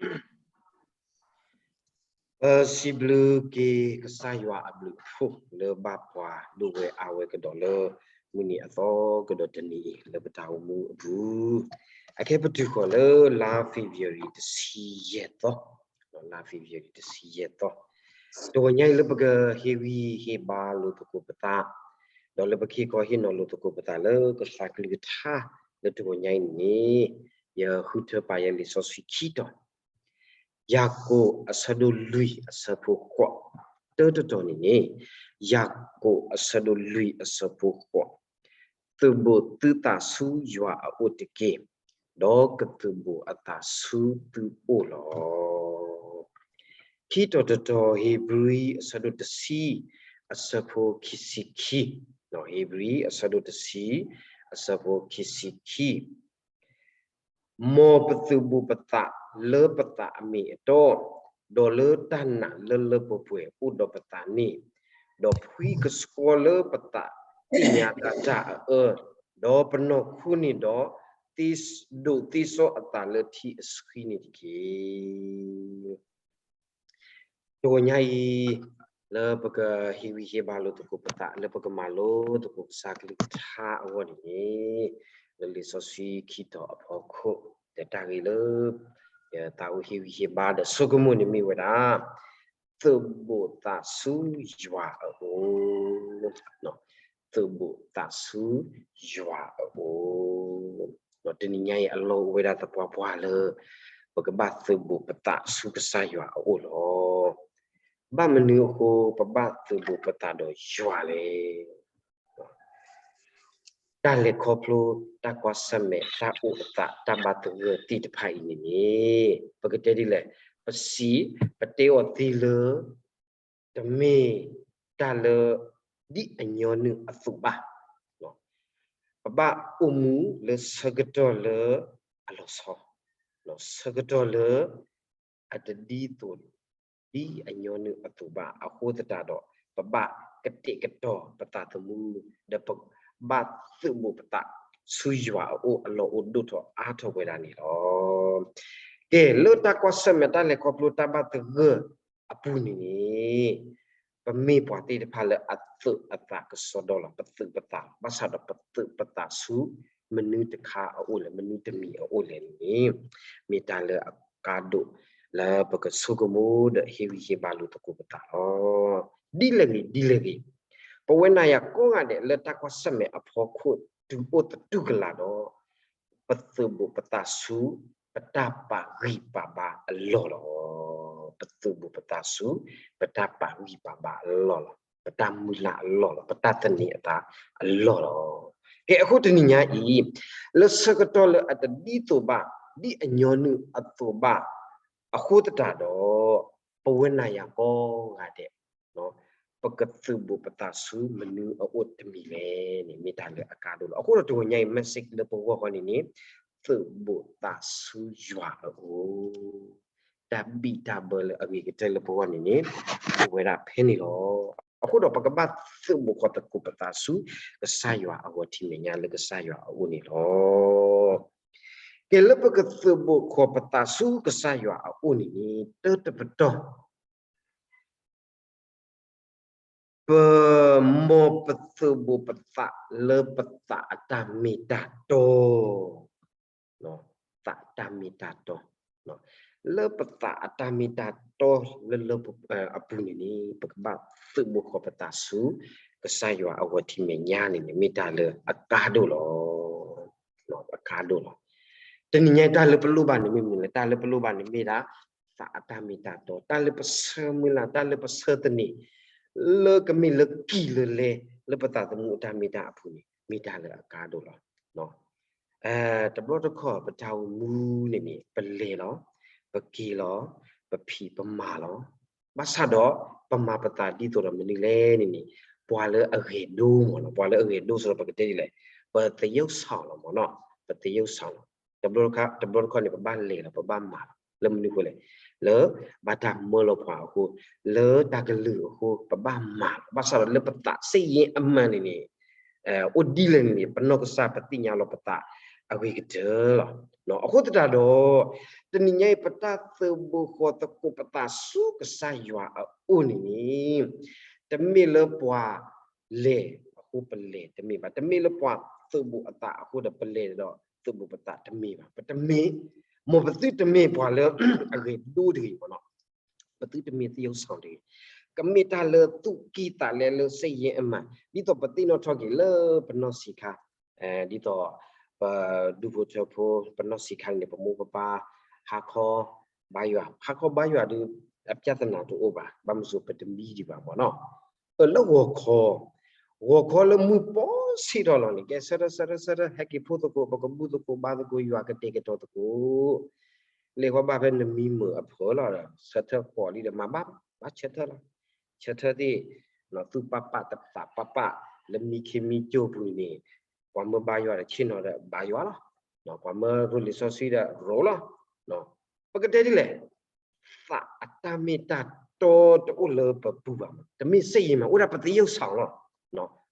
ပစံးဘျုးက့ၤကစၢ်ယွၤအဘျုးအဖှိၣ်လၢဘၣ်ပှၤဒိၣ်ဝဲအါဝဲကဒီးလၢ မုၢ်နံၤအသီကဒီးတနံၤအံၤ လၢပတၢ်အိၣ်မူအပူၤ, အခဲပတုၤဃီၤလၢလါ February တဆံယဲၢ်သီ, လါ February တဆံယဲၢ်သီ, တဂီၤညါအံၤလၢပကဟ့ၣ်ဂံၢ်ဟ့ၣ်ဘါလိာ်သကိးပသး ဒီးလၢပခ့ကီဟ့ၣ်နီၤလိာ်သကိးပသးလၢကစၢ်ကလုၢ်ကထါ လၢတဂီၤညါအံၤန့ၣ်, ယဃုထၢပာ်ယဲလံာ်စီဆှံခံတီၤ, ယၤကိာ်အဆၢဒိၣ်လွံၢ်အဆၢဖိဃိး, တၢတတီၤန့ၣ်န့ၣ်, ယၤကိာ်အဆၢဒိၣ်လွံၢ်အဆၢဖိဃိး, သုးဘူးသုသးဆူယွၤအအိၣ်တက့ၢ်, ဒီးကသုးဘူးအသးဆူသုအိၣ်လီၤ. ခံတီၤတတီၤ ဧ့ၤဘြံၤအဆၢဒိၣ်တဆံ အဆၢဖိခံဆံခံ, ဧ့ၤဘြံၤအဆၢဒိၣ်တဆံ အဆၢဖိခံဆံခံ, မ်ပသုးဘူးပသးလၢပသးအမ့ၢ်အတီ, ဒီးလၢတၢ်နာ်လၢလၢပှဲၤပှဲၤအိၣ်ဒီးပသးန့ၣ်, ဒီးဖှံကဆှီလၢပသးသ့ၣ်ညါတၢ်အၢ, ဒီးပနီၢ်ခိန့ၣ်ဒီး ဒိးသ့စီအသးလၢထံအဆှံန့ၣ်တက့ၢ်. တဂီၤညါအံၤ, လၢပကဟ့ၣ်ဂံၢ်ဟ့ၣ်ဘါလိာ်သကိးပသး လၢပကမၤလိသကိးကစၢ်ကလုၢ်ကထါအဂီၢ်န့ၣ်န့ၣ်, လၢလံာ်စီဆှံခံတီၤအဖီခိၣ်, ဒီးတၢ်ဂ့ၢ်လၢ ယသးအိၣ်ဟ့ၣ်ဂံၢ်ဟ့ၣ်ဘါဒီးဆိကမိၣ်န့ၣ်မ့ၢ်ဝဲဒၣ်, သုးဘူးသးဆူယွၤအအိၣ်, သုးဘူးသးဆူယွၤအအိၣ်. တနံၤညါအံၤအလီၢ်အိၣ်ဝဲဒၣ်သပှၢ်ပှၢ်လၢ ပကဘၣ်သုးဘူးပသးဆူကစၢ်ယွၤအအိၣ်လီၤ. ဘၣ်မနုၤအဃိ ပဘၣ်သုးဘူးပသးဒီးယွၤလဲၣ်. တၢ်လဲၤခီဖျိ တၢ်ကွၢ်ဆၢၣ်မဲာ် တၢ်အိၣ်အသး တၢ်ဘၣ်သဂၢၢ်သ့ၣ်တဖၣ်အံၤန့ၣ်န့ၣ်, ပကတဲဒ်လဲၣ်, ပစံး, ပတဲအီၤသ့လၢ တမ့ၢ်တၢ်လၢ ဒ်အညီနုၢ်အသိးဘၣ်. ပဘၣ်အိၣ်မူလၢဆၢကတီၢ်လၢအလီၤဆီ, ဆၢကတီၢ်လၢ အတဒ်သိး ဒ်အညီနုၢ်အသိးဘၣ်အဃိသတးဒီး ပဘၣ်ကတဲာ်ကတီၤပသးသမူ, ဒီးပဘၣ်သုးဘူးပသး ဆူယွၤအအိၣ်အလီၢ်အိၣ်ဒိၣ်ထီၣ်အါထီၣ်ဝဲဒၣ်န့ၣ်လီၤ. ကဲ, လၢတၢ်ကွၢ်ဆၢၣ်မဲာ်တၢ်လဲၤခီဖျိတၢ်ဘၣ်သဂၢၢ်အပူၤန့ၣ်န့ၣ်, ပမ့ၢ်ပှၤသ့ၣ်တဖၣ်လၢအသုးအသးကစီဒီလီၤ. ပသုးပသးလီၤ. ဘၣ်ဆၣ်ဒီးပသုးပသးဆူ မနုၤတခါအအိၣ်လဲၣ်, မနုၤတမံၤအအိၣ်လဲၣ်န့ၣ်, မ့ၢ်တၢ်လၢအကါဒိၣ်လၢပကဆိကမိၣ်ဒီးဟ့ၣ်ဂံၢ်ဟ့ၣ်ဘါလိာ်သကိးပသးလီၤ. ဒ်လဲၣ်ဂ့ၤ ဒ်လဲၣ်ဂ့ၤ, ပဝဲနၤယၤကိးဂၤဒဲးလၢတၢ်ကွၢ်ဆၢၣ်မဲာ်အဖီခိၣ်တုၤအိၣ်သတူၢ်ကလာ်ဒီး ပသုးဘူးပသးဆူ ပတၢ်ပာ်ဂံၢ်ပာ်ဘါအလီၢ်လီၤ. ပသုးဘူးပသးဆူ ပတၢ်ပာ်ဂံၢ်ပာ်ဘါအလီၢ်လီၤ. ပတၢ်မုၢ်လၢ်အလီၢ်လီၤ. ပတၢ်သန့ၤအသးအလီၢ်လီၤ. ကဲ, အဃိတနံၤညါအံၤ, လၢဆၢကတီၢ်လၢအတဒ်သိးဘၣ်, ဒ်အညီနုၢ်အသိးဘၣ်အဃိသတးဒီး, ပဝဲနၤယၤကိးဂၤဒဲး ပကသုးဘူးပသးဆူမနုၤအအိၣ်တမံၤလဲၣ်န့ၣ် မ့ၢ်တၢ်လၢအကါဒိၣ်လီၤ. အဃိဒီးတဂီၤညါအံၤ message လၢပဂီၢ်ဃီန့ၣ်န့ၣ်, သုးဘူးသးဆူယွၤအအိၣ်, တၢ်ဘံၣ်တၢ်ဘၢလၢအဂ့ၤကတၢၢ်လၢပဂီၢ်န့ၣ်န့ၣ်, အိၣ်ဝဲဒၣ်ဖဲန့ၣ်လီၤ. အဃိဒီးပကဘၣ်သုးဘူးဃီၤသကိးပသးဆူ ကစၢ်ယွၤအဂီၢ်ထံမဲာ်ညါလၢကစၢ်ယွၤအအိၣ်န့ၣ်လီၤ. ကဲ, လၢပကသုးဘူးဃီၤပသးဆူကစၢ်ယွၤအအိၣ်န့ၣ်န့ၣ်, တၢတပတီၢ် ပမ်ပသုးဘူးပသးလၢပသးအတၢ်မ့ၢ်တၢ်တီ, သးအတၢ်မ့ၢ်တၢ်တီ, လၢပသးအတၢ်မ့ၢ်တၢ်တီလၢလၢအပူၤန့ၣ်န့ၣ်, ပကဘၣ်သုးဘူးဃီၤပသးဆူ ကစၢ်ယွၤအဂီၢ်ထံမဲာ်ညါန့ၣ်န့ၣ် မ့ၢ်တၢ်လၢအကါဒိၣ်လီၤ. အကါဒိၣ်လီၤ. တနံၤညါတၢ်လၢပလိၣ်ဘၣ်န့ၣ်မ့ၢ်မနုၤလဲၣ်, တၢ်လၢပလိၣ်ဘၣ်န့ၣ်မ့ၢ်ဒၣ် သးအတၢ်မ့ၢ်တၢ်တီ, တၢ်လၢပဆၢမုၢ်လၢ်, တၢ်လၢပဆၢသန့ၤ, လၢကမ့ၢ်လၢကံၢ်လၢလဲ, လၢပသးသမူအတၢ်မ့ၢ်တၢ်အပူၤန့ၣ် မ့ၢ်တၢ်လၢအကါဒိၣ်လီၤ. တဘျီတခီၣ်ပတၢ်အိၣ်မူန့ၣ်န့ၣ် ပလဲၤလီၤ, ပက့ၤလီၤ, ပဖံးပမၤလီၤ. ဘၣ်ဆၣ်ဒီး ပမၤပသးဒ်သိးဒီးမနုၤလဲၣ်န့ၣ်န့ၣ်, ပှၤလၢအဂဲၤဒိမ့ၢ်လီၤ, ပှၤလၢအဂဲၤဒိစ့ၢ်ဒီးပကတဲဒ်လဲၣ်, ပသယုၢ်ဆောင်လီၤမ့ၢ်နီၤ, ပသယုၢ်ဆောင်လီၤ. တဘျီတခီၣ်န့ၣ် ပဘၣ်လဲၤလီၤ, ပဘၣ်မၤလီၤ. လၢမနုၤအဃိလဲၣ်, လၢဘၣ်တၢ်မၢလီၤပှၤအဃိ, လၢတၢ်ကလုၢ်အဃိ ပဘၣ်မၤလီၤ. ဘၣ်ဆၣ်ဒီးလၢပသးစ့ၢ်ကီးအမၤန့ၣ်န့ၣ်, အိၣ်ဒ်လဲၣ်န့ၣ်န့ၣ် ပနီၢ်ကစၢ်ပသ့ၣ်ညါလီၤပသး, ပ အဂ့ၤကတၢၢ်လီၤ. အဃိသတးဒီး တနံၤညါအံၤ ပတၢ်သုးဘူးဃီၤသကိးပသးဆူကစၢ်ယွၤအအိၣ်န့ၣ်န့ၣ် တမ့ၢ်လၢပှၤလဲၤအဃိပလဲၤတမ့ၢ်ဘၣ်, တမ့ၢ်လၢပှၤသုးဘူးအသးအဃိဒီးပလဲၤဒီးသုးဘူးပသးတမ့ၢ်ဘၣ်. ပတမ့ၢ်, မ်ပသုတမ့ၢ်ပှၤလၢအဂ့ၤဒိၣ်တဂ့ၤမ့ၢ်နီၤ, ပသုတမ့ၢ်သရုပ်ဆောင်တဂ့ၤ, ကမ့ၢ်တၢ်လၢသူၣ်ကံၢ်သးလဲလၢစိတ်ရင်းအမှန်, ဒ်သိးပသ့ၣ်နီၣ်ထီၣ်က့ၤလၢပနီၢ်ဆံးခါ ဒ်သိး ပဒူၣ်ဖိထၢဖိ ပနီၢ်ဆံးခါန့ၣ် ပမိၢ်ပပၢ် ဟါခီဘါယွၤ, ဟါခီဘါယွၤဒီး အပြဿနာတအိၣ်ဘၣ်, ဘၣ်မနုၤအဃိ ပတမံဒံးဘၣ်မ့ၢ်နီၤ. လၢဂီၤခီ, ဂီၤခီလၢမုၢ်ပီဆ့ၣ်ထီၣ်လီၤန့ၣ် ကဲဆၢထၢၣ်ဆၢထၢၣ်ဆၢထၢၣ် ဟဲက့ၤဖှိၣ်သကိး ပကဘူၣ်သကိးဘါသကိး ယွၤကတဲာ်ကတီၤသကိး လဲၤဃီဘၣ်ဖဲနမံမုာ်အဖၢလီၤဒီး ဆၢထၢၣ်ကိးလံဒီး မၤဘၣ်ဘၣ်ဆၢထၢၣ်လီၤ. ဆၢထၢၣ်သ့ၣ် သူၣ်ပာ်ပာ်သးပာ်ပာ် လၢမံခ့မံကၠိပူၤန့ၣ် ပှၤမၢဘါယွၤဒီးဆ့ၣ်နီၤဒီးဘါယွၤလီၤ. ပှၤမၢရိလံာ်စီဆှံဒီးရိလီၤ. ပကတဲဒ်လဲၣ်, သးအတၢ်မ့ၢ်တၢ်တီတအိၣ်လၢပပူၤဘၣ်မး, တမ့ၢ်စိတ်ရင်းမး အိၣ်ဒၣ်ပသရုပ်ဆောင်လီၤ.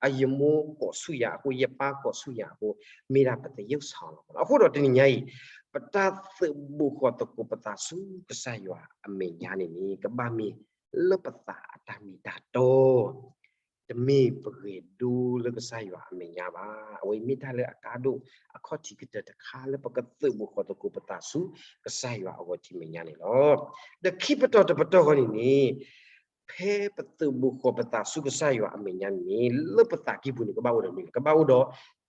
အယမိၢ်ကိးဆူၣ်ယၤအဃိ ယပၢ်ကိးဆူၣ်ယၤအဃိ မ့ၢ်ဒၣ်ပသရုပ်ဆောင်လီၤ. အဃိဒီးတနံၤညါအံၤ ပတၢ်သုးဘူးဃီၤသကိးပသးဆူကစၢ်ယွၤအမဲာ်ညါန့ၣ်န့ၣ် ကဘၣ်မ့ၢ်လၢပသးအတၢ်မ့ၢ်တၢ်တီ တမ့ၢ်ပဂ့ၤဒိလၢကစၢ်ယွၤအမဲာ်ညါဘၣ်. အဝဲမ့ၢ်တၢ်လၢအကါဒိၣ်အခီၣ်ထံးကတၢၢ်တခါလၢပကသုးဘူးဃီၤသကိးပသးဆူကစၢ်ယွၤအဂီၢ်ထံးမဲာ်ညါန့ၣ်လီၤ. ဒီးခံပတီၢ်တပတီၢ်ဃီန့ၣ်န့ၣ် ဖဲပသုးဘူးဃီၤပသးဆူကစၢ်ယွၤအမဲာ်ညါန့ၣ်န့ၣ် လၢပသးကံၢ်ပူၤန့ၣ် ကဘၣ်အိၣ်ဒီးမနုၤလဲၣ်, ကဘၣ်အိၣ်ဒီး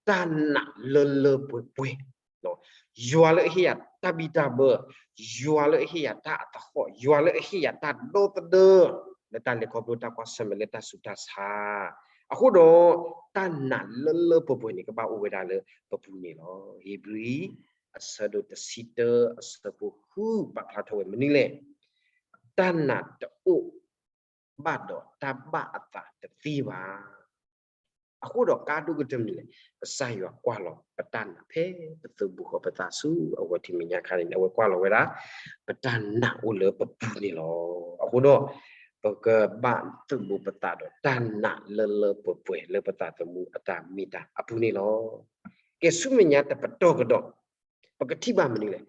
တၢ်နာ်လၢလၢပှဲၤပှဲၤ ယွၤလၢအဟ့ၣ်ယၤတၢ်ဘံၣ်တၢ်ဘၢ, ယွၤလၢအဟ့ၣ်ယၤတၢ်အသဟီၣ်, ယွၤလၢအဟ့ၣ်ယၤတၢ်ဒီသဒၢ လၢတၢ်လဲၤခီဖျိတၢ်ကွၢ်ဆၢၣ်မဲာ်လၢတၢ်ဆူးတၢ်ဆါ, အဃိဒီး တၢ်နာ်လၢလၢပှဲၤပှဲၤန့ၣ် ကဘၣ်အိၣ်ဝဲဒၣ်လၢပပူၤန့ၣ်လီၤ. ဧ့ၤဘြံၤ အဆၢဒိၣ်တဆံတၢ အဆၢဖိဃု ပာ်ဖျါထီၣ်ဝဲမနုၤလဲၣ်, တၢ်နာ်တအိၣ် ဘၣ်ဒီးတၢ်ဘၣ်အသးတသ့ဘၣ်. အဃိဒီးကါဒိၣ်ကတၢၢ်မနုၤလဲၣ်, ကစၢ်ယွၤကွၢ်လီၤပတၢ်နာ်ဖဲပသုးဘူးဃီၤပသးဆူအဂီၢ်ထံးမဲာ်ညါအခါန့ၣ် အဝဲကွၢ်လီၤဝဲဒၣ် ပတၢ်နာ်အိၣ်လၢပပူၤန့ၣ်လီၤ. အဃိဒီး ပကဘၣ်သုးဘူးပသးဒီးတၢ်နာ်လၢလၢပှဲၤပှဲၤလၢပသးသမူအတၢ်မ့ၢ်တၢ်အပူၤန့ၣ်လီၤ. ကဲဆူမဲာ်ညါတပတီၢ်ကဒီး ပကထံၣ်ဘၣ်မနုၤလဲၣ်,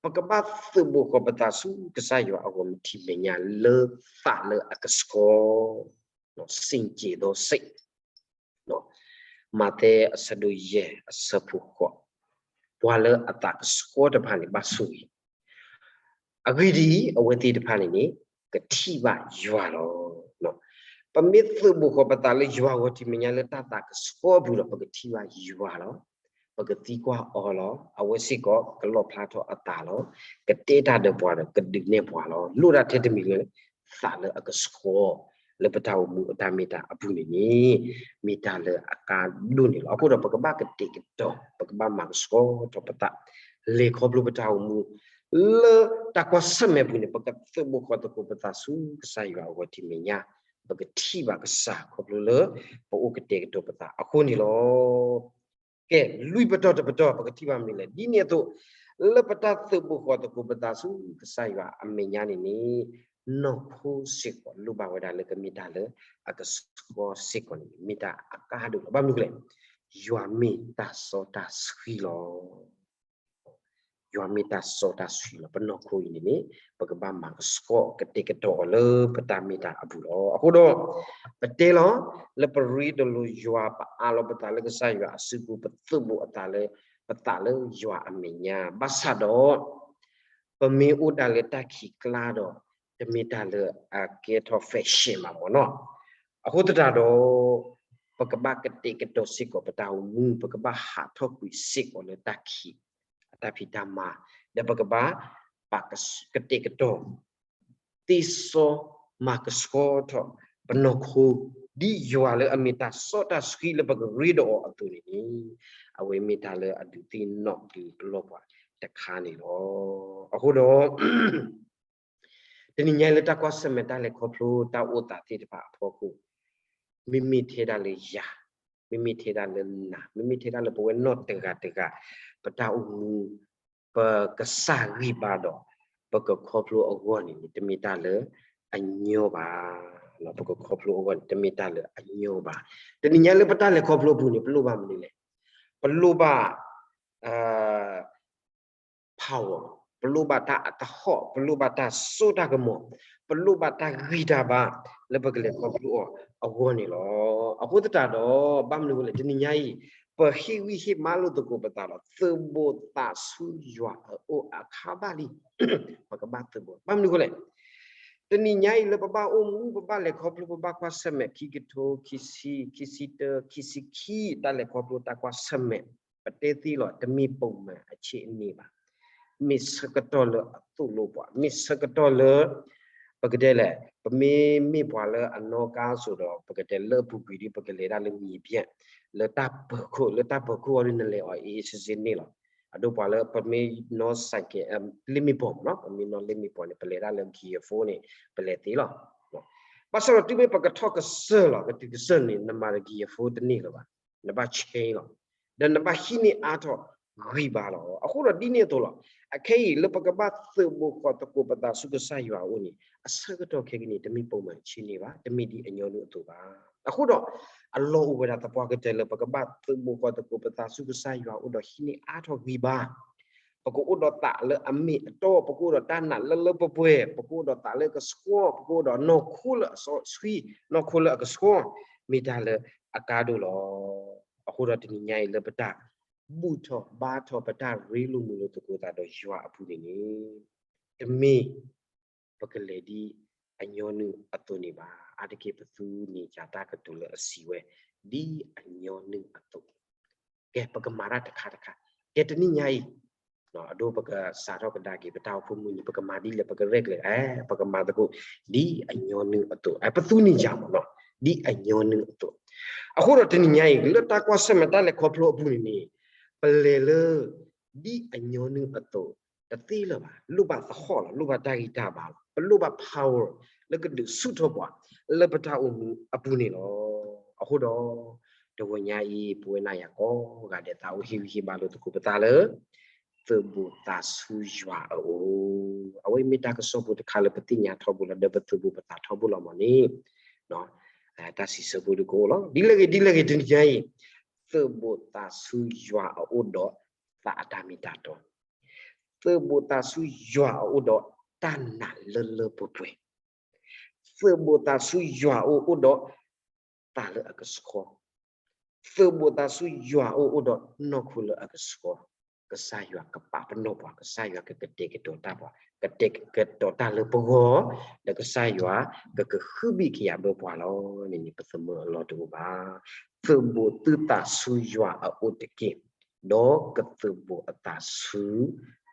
ပကဘၣ်သုးဘူးဃီၤပသးဆူကစၢ်ယွၤအဂီၢ်မ့ၢ်ထံးမဲာ်ညါလၢသးလၢအကဆှီ စင်ကြယ်သောစိတ်, မးသဲအဆၢဒိၣ်ယဲၢ်အဆၢဖိဃိး, ပှၤလၢအသးကဆှီတဖၣ်န့ၣ်ဘၣ်ဆိၣ်ဂ့ၤ, အဂ့ၢ်ဒ်အံၤ အဝဲသ့ၣ်တဖၣ်န့ၣ်န့ၣ် ကထံၣ်ဘၣ်ယွၤလီၤ. ပမ့ၢ်သုးဘူးဃီၤပသးလၢယွၤအဂီၢ်ထံးမဲာ်ညါလၢတၢ်သးကဆှီအပူၤဒီး ပကထံၣ်ဘၣ်ယွၤလီၤ. ပကသံကွၢ်အီၤလီၤ. အဝဲစ့ၢ်ကီးကလီၣ်ဖျါထီၣ်အသးလီၤ. ကတဲတၢ်ဒီးပှၤဒီးကဒုးနဲၣ်ပှၤလီၤ. လိၣ်ဒၣ်ထဲတမံၤလၢ သးလၢအကဆှီ လၢပတၢ်အိၣ်မူအတၢ်မ့ၢ်တၢ်အပူၤန့ၣ်န့ၣ် မ့ၢ်တၢ်လၢအကါဒိၣ်န့ၣ်လီၤ. အဃိဒီးပကဘၣ်ကတဲာ်ကတီၤ ပကဘၣ်မၤကဆှီထီၣ်ပသး လဲၤခီဖျိပတၢ်အိၣ်မူ လၢတၢ်ကွၢ်ဆၢၣ်မဲာ်ပူၤန့ၣ် ပကသုးဘူးဃီၤသကိးပသးဆူကစၢ်ယွၤအဂီၢ်ထံးမဲာ်ညါ ပကထံၣ်ဘၣ်ကစၢ်ခီဖျိလၢ ပအိၣ်ကတဲာ်ကတီၤပသးအဃိန့ၣ်လီၤ. ကဲ လွံၢ်ပတီၢ်တပတီၢ် ပကထံၣ်ဘၣ်မနုၤလဲၣ်. ဒ်န့ၣ်အသိး လၢပတၢ်သုးဘူးဃီၤသကိးပသးဆူကစၢ်ယွၤအမဲာ်ညါန့ၣ်န့ၣ် နီၢ်ခိစ့ၢ်ကီး လိၣ်ဘၣ်ဝဲဒၣ်လၢကမ့ၢ်တၢ်လၢအကဆှီစ့ၢ်ကီးန့ၣ် မ့ၢ်တၢ်အကါဒိၣ်လီၤ. ဘၣ်မနုၤလဲၣ်, ယွၤမ့ၢ်တၢ်စီတၢ်ဆှံလီၤ. ယွၤမ့ၢ်တၢ်စီတၢ်ဆှံလီၤ. ပနီၢ်ခိအံၤန့ၣ်န့ၣ် ပကဘၣ်မၤကဆှီကတဲာ်ကတီၤအီၤလၢပတၢ်မ့ၢ်တၢ်အပူၤလီၤ. အဃိဒီး ပတဲလီၤ လၢပရ့တလိာ်ယွၤ ပအးလီၤပသးလၢကစၢ်ယွၤအစုပူၤ ပသုးဘူးအသးလၢ ပသးလၢယွၤအမဲာ်ညါ ဘၣ်ဆၣ်ဒီး ပမ့ၢ်အိၣ်ဒၣ်လၢတၢ်ခံးကျါဒီး တမ့ၢ်တၢ်လၢအကဲထီၣ် fashion ဘၣ်မ့ၢ်နီၤ. အဃိသတးဒီး ပကဘၣ်ကတဲာ်ကတီၤစ့ၢ်ကီးပတၢ်အိၣ်မူ ပကဘၣ်ဟးထီၣ်ကွံာ်စ့ၢ်ကီးလၢတၢ်ခံး အတၢ်ဖံးတၢ်မၤ ဒီးပကဘၣ် ပာ်ကတဲာ်ကတီၤ သ့စီမၤကဆှီထီၣ်ပနီၢ်ခိ ဒ်ယွၤလၢအမ့ၢ်တၢ်စီတၢ်ဆှံလၢပကရ့ဒီးအီၤအသိးန့ၣ်န့ၣ် အဝဲမ့ၢ်တၢ်လၢအဒုးသ့ၣ်နီၣ်ဒုးပလီၢ်ပှၤတခါန့ၣ်လီၤ. အဃိဒီး တနံၤညါလၢတၢ်ကွၢ်ဆၢၣ်မဲာ်တၢ်လဲၤခီဖျိတၢ်အိၣ်သးသ့ၣ်တဖၣ်အဖီခိၣ် မ့မ့ၢ်ထဲဒၣ်လၢယၤ, မ့မ့ၢ်ထဲဒၣ်လၢနၤ, မ့မ့ၢ်ထဲဒၣ်လၢပဝဲနီၢ်တဂၤတဂၤ ပတၢ်အိၣ်မူ ပကစၢ်ဂံၢ်ဘါဒီး ပကခီဖျိအဂီၢ်န့ၣ် တမ့ၢ်တၢ်လၢအညီဘၣ်. ပကခီဖျိအဂီၢ်န့ၣ် တမ့ၢ်တၢ်လၢအညီဘၣ်. တနံၤညါလၢပတၢ်လဲၤခီဖျိအပူၤန့ၣ် ပလိၣ်ဘၣ်မနုၤလဲၣ်. ပလိၣ်ဘၣ် power, ပလိၣ်ဘၣ်တၢ်အတဟီၣ်, ပလိၣ်ဘၣ်တၢ်စိတၢ်ကမီၤ, ပလိၣ်ဘၣ်တၢ်ဂံၢ်တၢ်ဘါ လၢပကလဲၤခီဖျိအီၤအဂီၢ်န့ၣ်လီၤ. အဃိသတးဒီး ဘၣ်မနုၤအဃိလဲၣ်, တနံၤညါအံၤ ပဟ့ၣ်ဂံၢ်ဟ့ၣ်ဘါလိာ်သကိးပသးဒီး သုးဘူးသးဆူယွၤအအိၣ်အခါဘၣ်လံ. ပကဘၣ်သုးဘူး, ဘၣ်မနုၤအဃိလဲၣ်, တနံၤညါအံၤလၢပဘၣ်အိၣ်မူ ပဘၣ်လဲၤခီဖျိ ပဘၣ်ကွၢ်ဆၢၣ်မဲာ် ခံကထိ ခံဆံ ခံဆံတၢ ခံဆံခံ တၢ်လဲၤခီဖျိတၢ်ကွၢ်ဆၢၣ်မဲာ် ပတဲသ့လီၤ, တမ့ၢ်ပိာ်မၤအဆ့အန့ၣ်ဘၣ်. မ့ၢ်ဆၢကတီၢ်လၢအသိၣ်လိပှၤ, မ့ၢ်ဆၢကတီၢ်လၢ ပကတဲလဲၣ်, ပမ့ၢ်မ့ၢ်ပှၤလၢအနီၣ်ကါစိၤဒီး ပကတဲလၢအပူၤကွံာ်ဒီး ပကလဲၤဒၣ်လၢမံၤဘျဲၣ် လၢတၢ်ပၢၤခိၣ်, လၢတၢ်ပၢၤခိၣ်အီၤဒီး နလဲၤအီၤအ့ၣ်အ့ၣ်စ့စ့န့ၣ်လီၤ. အဒိပှၤလၢပမ့ၢ်နီၣ်စဲးကဲး, လ့ၣ်မ့ၣ်ပိာ်မ့ၢ်နီၤ, ပမ့ၢ်နီၣ်လ့ၣ်မ့ၣ်ပိာ်န့ၣ် ပလဲၤဒၣ်လၢ gear four န့ၣ် ပလဲၤသ့လီၤ. ဘၣ်ဆၣ်ဒီးတုၤမ့ၢ်ပကထီၣ်ကစၢၢ်လီၤ, ကတုၤကစၢၢ်န့ၣ် နမၤဒီး gear four တန့ၢ်လၢၤဘၣ်, နဘၣ် change လီၤ. ဒီးနဘၣ်ဟံးန့ၢ်အါထီၣ်ဂံၢ်ဘါလီၤ. အဃိဒီးဒ်န့ၣ်အသိးလီၤ, အခဲအံၤလၢပကဘၣ်သုးဘူးဃီၤသကိးပသးဆူကစၢ်ယွၤအအိၣ်န့ၣ် အဆၢကတီၢ်ခဲကနံၣ် တမ့ၢ်ပိာ်မၤဆ့န့ၣ်ဘၣ်, တမ့ၢ်ဒ်အညီနုၢ်အသိးဘၣ်. အဃိဒီး အလီၢ်အိၣ်ဝဲဒၣ်သပှၢ်ကတၢၢ်လၢပကဘၣ်သုးဘူးဃီၤသကိးပသးဆူကစၢ်ယွၤအအိၣ်ဒီးဟံးန့ၢ်အါထီၣ်ဂံၢ်ဘါ ပကအိၣ်ဒီးသးလၢအမ့ၢ်အတီ, ပကအိၣ်ဒီးတၢ်နာ်လၢလၢပှဲၤပှဲၤ, ပကအိၣ်ဒီးသးလၢကဆှီ, ပကအိၣ်ဒီးနီၢ်ခိလၢအစီဆှံ, နီၢ်ခိလၢအကဆှီ, မ့ၢ်တၢ်လၢအကါဒိၣ်လီၤ. အဃိဒီးတနံၤညါအံၤလၢပတၢ် ဘူၣ်ထီၣ်ဘါထီၣ်ပတၢ်ရ့လိာ်မုာ်လိာ်သကိးသးဒီးယွၤအပူၤန့ၣ်န့ၣ် တမ့ၢ် ပကလဲၤဒ်အညီနုၢ်အသိးန့ၣ်ဘၣ်. အါတက့ၢ်ပသူန့ၢ်ယၤတၢ်ကတိၤလၢအစံးဝဲ ဒ်အညီနုၢ်အသိး, ကဲ ပကမၤတၢ်တခါတခါ, ကဲတနံၤညါအံၤ အဒိပကစးထီၣ်ကဒါက့ၤ ပတၢ်အိၣ်ဖှိၣ်မုၢ်နံၤ ပကမၤဒ်လဲၣ်, ပကရဲၣ်ကျဲၤ, ပကမၤသကိး ဒ်အညီနုၢ်အသိး, ပသူန့ၢ်ယၤမ့ၢ်နီၤ, ဒ်အညီနုၢ်အသိး. အဃိဒီးတနံၤညါအံၤ လၢတၢ်ကွၢ်ဆၢၣ်မဲာ်တၢ်လဲၤခီဖျိအပူၤန့ၣ်န့ၣ် ပလဲၤလၢ ဒ်အညီနုၢ်အသိး တသ့လၢၤဘၣ်, လိၣ်ဘၣ်သဟီၣ်လီၤ, လိၣ်ဘၣ်တၢ်ဂံၢ်တၢ်ဘါလီၤ, ပလိၣ်ဘၣ် power လၢကဒုးဆူၣ်ထီၣ်ပှၤ လၢပတၢ်အိၣ်မူအပူၤန့ၣ်လီၤ. အဃိဒီး တဂီၤညါအံၤ ပဝဲနၤယၤကိးဂၤဒဲး သးအိၣ်ဟ့ၣ်ဂံၢ်ဟ့ၣ်ဘါလိာ်သကိးပသးလၢ သုးဘူးသးဆူယွၤအအိၣ်, အဝဲမ့ၢ်တၢ်ကစီၣ်ဖိတခါလၢပသ့ၣ်ညါထီဘိလီၤ, ဒီးပသုးဘူးပသးထီဘိလီၤမ့ၢ်န့ၣ် တၢ်စံးဆၢဖိတကိးလီၤ. ဒ်လဲၣ်ဂ့ၤ ဒ်လဲၣ်ဂ့ၤ တနံၤညါအံၤ သုးဘူးသးဆူယွၤအအိၣ်ဒီး သးအတၢ်မ့ၢ်တၢ်တီ, သုးဘူးသးဆူယွၤအအိၣ်ဒီး တၢ်နာ်လၢလၢပှဲၤပှဲၤ, သုးဘူးသးဆူယွၤအအိၣ်အိၣ်ဒီး သးလၢအကဆှီ, သုးဘူးသးဆူယွၤအအိၣ်အိၣ်ဒီး နီၢ်ခိလၢအကဆှီ, ကစၢ်ယွၤကပာ်ပနီၣ်ပှၤ, ကစၢ်ယွၤကကတဲာ်ကတီၤတၢ်ပှၤ, ကတဲာ်ကတီၤတၢ်လၢပဂီၢ်, ဒီးကစၢ်ယွၤကကဟုဘံၣ်ကယာ်ဘၢပှၤလီၤ. န့ၣ်န့ၣ် ပသမၢအလီၢ်တအိၣ်ဘၣ်. သုးဘူးသုသးဆူယွၤအအိၣ်တက့ၢ်, ဒီးကသုးဘူးအသးဆူ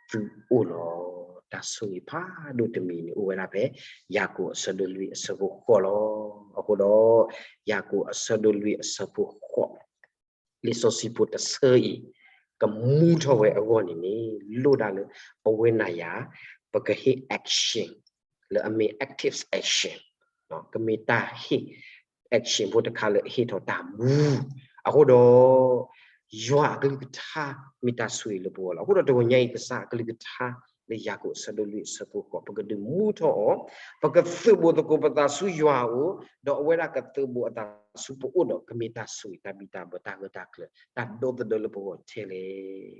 သုအိၣ်လီၤ. တၢ်ဆိၣ်ဂ့ၤဖးဒိၣ်တမံၤန့ၣ် အိၣ်ဝဲဒၣ်ဖဲ ယၤကိာ်အဆၢဒိၣ်လွံၢ်အဆၢဖိဃိးလီၤ. အဃိဒီး ယၤကိာ်အဆၢဒိၣ်လွံၢ်အဆၢဖိဃိး လံာ်စီဆှံဖိတဆၢအံၤ ကမူထီၣ်ဝဲအဂီၢ်န့ၣ်န့ၣ် လိၣ်ဒၣ်လၢ ပဝဲနၤယၤ ပကဟ့ၣ် action လၢအမ့ၢ် active action, ကမ့ၢ်တၢ်ဟ့ၣ် action ဖိတခါလၢအဟ့ၣ်ထီၣ်တၢ်မူ. အဃိဒီး ယွၤအကလုၢ်ကထါ မ့ၢ်တၢ်ဆိၣ်ဂ့ၤလၢပဂီၢ်လီၤ. အဃိဒီးတဂီၤညါအံၤ ကစၢ်အကလုၢ်ကထါ လၢယၤကိာ်အဆၢဒိၣ်လွံၢ်အဆၢဖိဃိး ပကဒုးမူထီၣ်အီၤ, ပကသုးဘူးသကိးပသးဆူယွၤအအိၣ်, ဒီးအဝဲဒၣ်ကသုးဘူးအသးဆူပအိၣ်ဒီး ကမ့ၢ်တၢ်ဆိၣ်ဂ့ၤ တၢ်ဘံၣ်တၢ်ဘၢ တၢ်ဂၢၢ်တၢ်ကျၢၤ တၢ်ဒီသဒၢလၢပဂီၢ်ထဲလဲၣ်.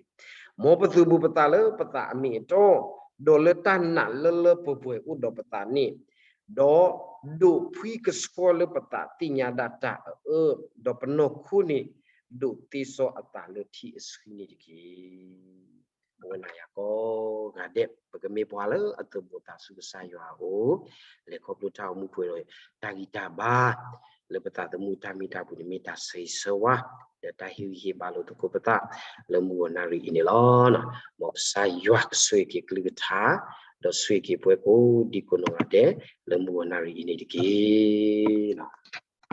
မ်ပသုးဘူးပသးလၢပသးအမ့ၢ်အတီ, ဒီးလၢတၢ်နာ်လၢလၢပှဲၤပှဲၤအိၣ်ဒီးပသးန့ၣ်, ဒီးဒိးဖှံကဆှီလၢပသးသ့ၣ်ညါဒၣ်တၢ်အအၢ, ဒီးပနီၢ်ခိန့ၣ် ဒိးသ့စီအသးလၢထံအဆှံန့ၣ်တက့ၢ်. ပဝဲနၤယၤကိးဂၤဒဲး ပကမ့ၢ်ပှၤလၢအသုးဘူးသးဆူကစၢ်ယွၤအအိၣ်, လဲၤခီဖျိတၢ်အိၣ်မူပှဲၤဒီး တၢ်ဂံၢ်တၢ်ဘါ လၢပသးသမူတၢ်မ့ၢ်တၢ်ပူၤန့ၣ် မ့ၢ်တၢ်ဆၢဂ့ၤဆၢဝါ ဒီးတၢ်ဟ့ၣ်ဂံၢ်ဟ့ၣ်ဘါလိာ်သကိးပသး လၢမုၢ်ဂီၤနၣ်ရံၣ်အံၤန့ၣ်လီၤ. မ်ကစၢ်ယွၤကဆိၣ်ဂ့ၤက့ၤကလုၢ်ကထါ, ဒီးဆိၣ်ဂ့ၤက့ၤပဝဲကိးဒံကိးနီၢ်ဂၤဒဲး လၢမုၢ်ဂီၤနၣ်ရံၣ်အံၤန့ၣ်တက့ၢ်.